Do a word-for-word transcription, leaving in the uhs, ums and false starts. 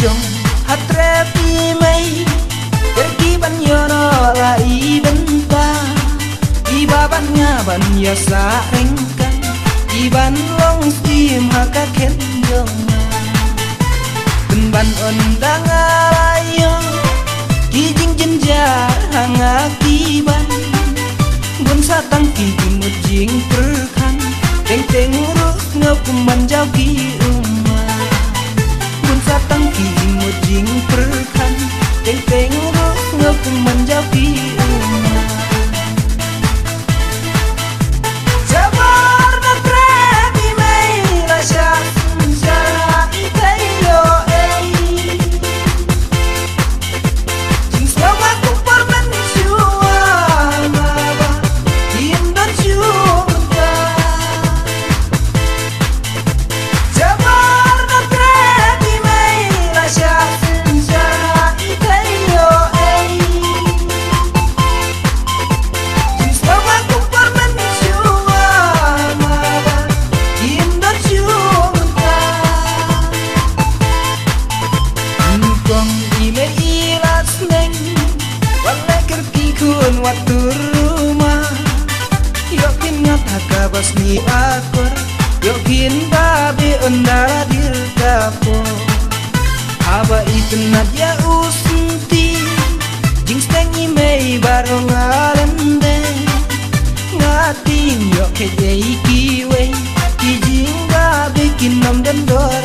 Jong hatre pi mei, ter ki ban ïoh noh la i bynta. I ba ban nga ban ïa sa reng kan, i ban long skim ha ka khen jong nga. Pynban ynda nga la ïoh ki jingjynjar ha nga ki ban. Bun sa tang ki jingmut jingpyrkhat, teng teng ruh nga pynban jaw ki ummat. Bun sa tang ki jingmut jingpyrkhat, teng teng ruh nga pynban jaw ki ummat. Jabar na trep i mei la shah synshar i tei ïoh ei. Jingsngew ma kum por mynshuwa ma ba kin don shuh mynta. Jabar na trep i mei la shah synshar i tei ïoh ei. Jingsngew ma kum por mynshuwa ma ba kin don shuh mynta. Nyngkong i mei i la sneng, wat leh kyrkieh khun wat tur rumah. Ïoh phin ngat ha kaba sniew akor, ïoh phin ba beh ynda la dier ka por. Haba itynnad ïa u syntiew, jingsneng i mei baroh nga lyndet. Nga tieng ïoh khet ïa i kiwei, ki jingbabe kin ym don dor.